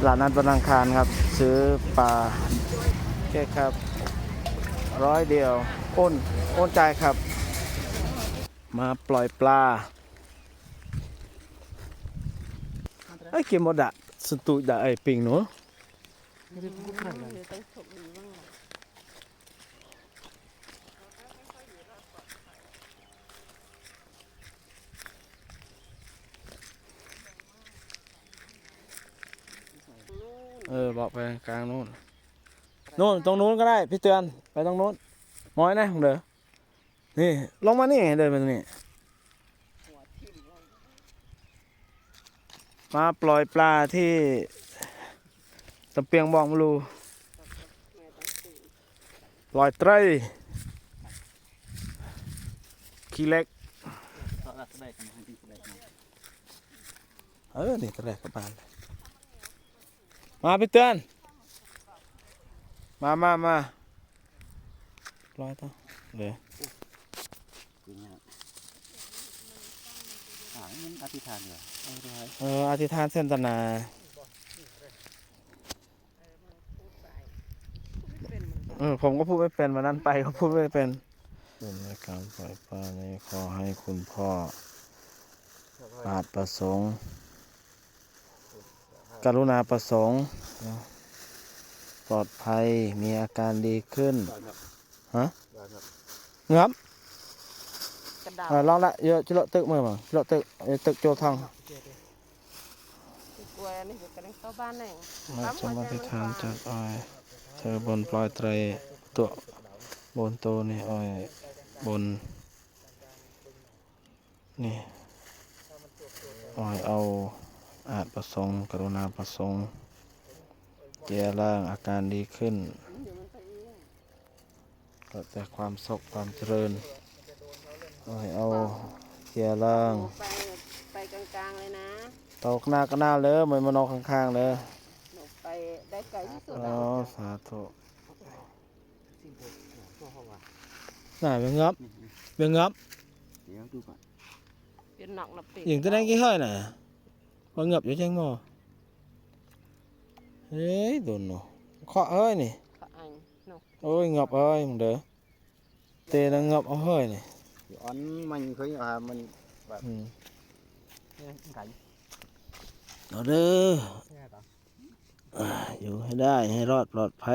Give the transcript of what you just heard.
ຕະຫຼາດນັດວັດທະນາຄານຄັບ ຊື້ປາ ໂອເຄຄັບ ຮ້ອຍດຽວ ໂອນ ໂອນຈ່າຍຄັບ. ມາປ່ອຍປາ ເອີຍ ກິນບໍ່ດະ ສະຕູດະ ເອີຍ ປິງໜູ. ເອີ ບອກໄປກາງໂນ້ນ ໂນ້ນ ຕົງໂນ້ນກໍໄດ້ ພີ່ເຕືອນ ໄປຕົງໂນ້ນ ມອຍນະເດີ. ນີ້ ລົງມານີ້ ເດີມານີ້ ມາປ່ອຍປາທີ່ຕະປຽງບອງມະລູ ປ່ອຍໄຕຣ ຂີ້ເຫຼັກ. ເອີ ນີ້ຕະແລກກັບບ້ານ. ມາ ພີ່ເຕືອນ ມາ ມາ ມາ ລອຍຕໍ່ເດີ. ອະທິຖານເດີ ເອີ ອະທິຖານເຊັ່ນຕະນາ. ເອີ ຜົມກໍພູດໄມ່ເປັນ ວັນນັ້ນໄປກໍພູດໄມ່ເປັນ. ສ່ວນໃນການປ່ອຍປານີ້ ຂໍໃຫ້ຄຸນພໍ່ອາດປະສົງ ກະລຸນາປະສົງ ປອດໄພ ມີອາການດີຂຶ້ນ. ຮະ? ເງືອບ ກະດາ ເອີ ລອງລະ ເຍາະ ຈະເລາະຕຶກເມືອມາ ຈະເລາະຕຶກ ເອີ ຕຶກໂຈທອງ. ກວຍອັນນີ້ກໍໄດ້ເຂົ້າບ້ານແລ້ວ ມາຈຳອະທິຖານຈັດອອຍ ເທີບົນປ່ອຍໄຕຣຕົວະ ບົນໂຕນີ້ອອຍ ບົນນີ້ ອອຍເອົາອາດປະສົງ ກະລຸນາປະສົງ ເຈຍລ້າງອາການດີຂຶ້ນ. ກໍແຕ່ຄວາມສຸກຄວາມຈະເລີນ ຂໍໃຫ້ເອົາເຈຍລ້າງ ໄປ ໄປກາງໆເລີຍນະ ໂຕກະໜາກະໜາເລີຍ ບໍ່ແມ່ນມານອກຂ້າງໆເດີ ໄປໄດ້ໄກທີ່ສຸດ. ອໍ ແລ້ວ ສາທຸ. ໜ້າເປັນເງືອບ ເປັນເງືອບ ເປັນນອກນະເປັນ ຍິງຕົວນັ້ນກີ້ເຮີຍນະ ບໍ່ເງືອບຢູ່ຈັ່ງບໍ່. ເອີຍ ໂດນເນາະ ເຄາະເຮີຍນີ້ ເຄາະອັງເນາະ. ໂອ້ຍ ເງືອບເອີຍ ມຶງເດີ ເຕນະເງືອບເອົາເຮີຍນີ້ ອອນມັນເຄີຍຫາມັນແບບ ອືມ ເອີ ໄກ ເອົາເດີ ແມ່ກໍ ອ່າ ຢູ່ໃຫ້ໄດ້ ໃຫ້ລອດປອດໄພ.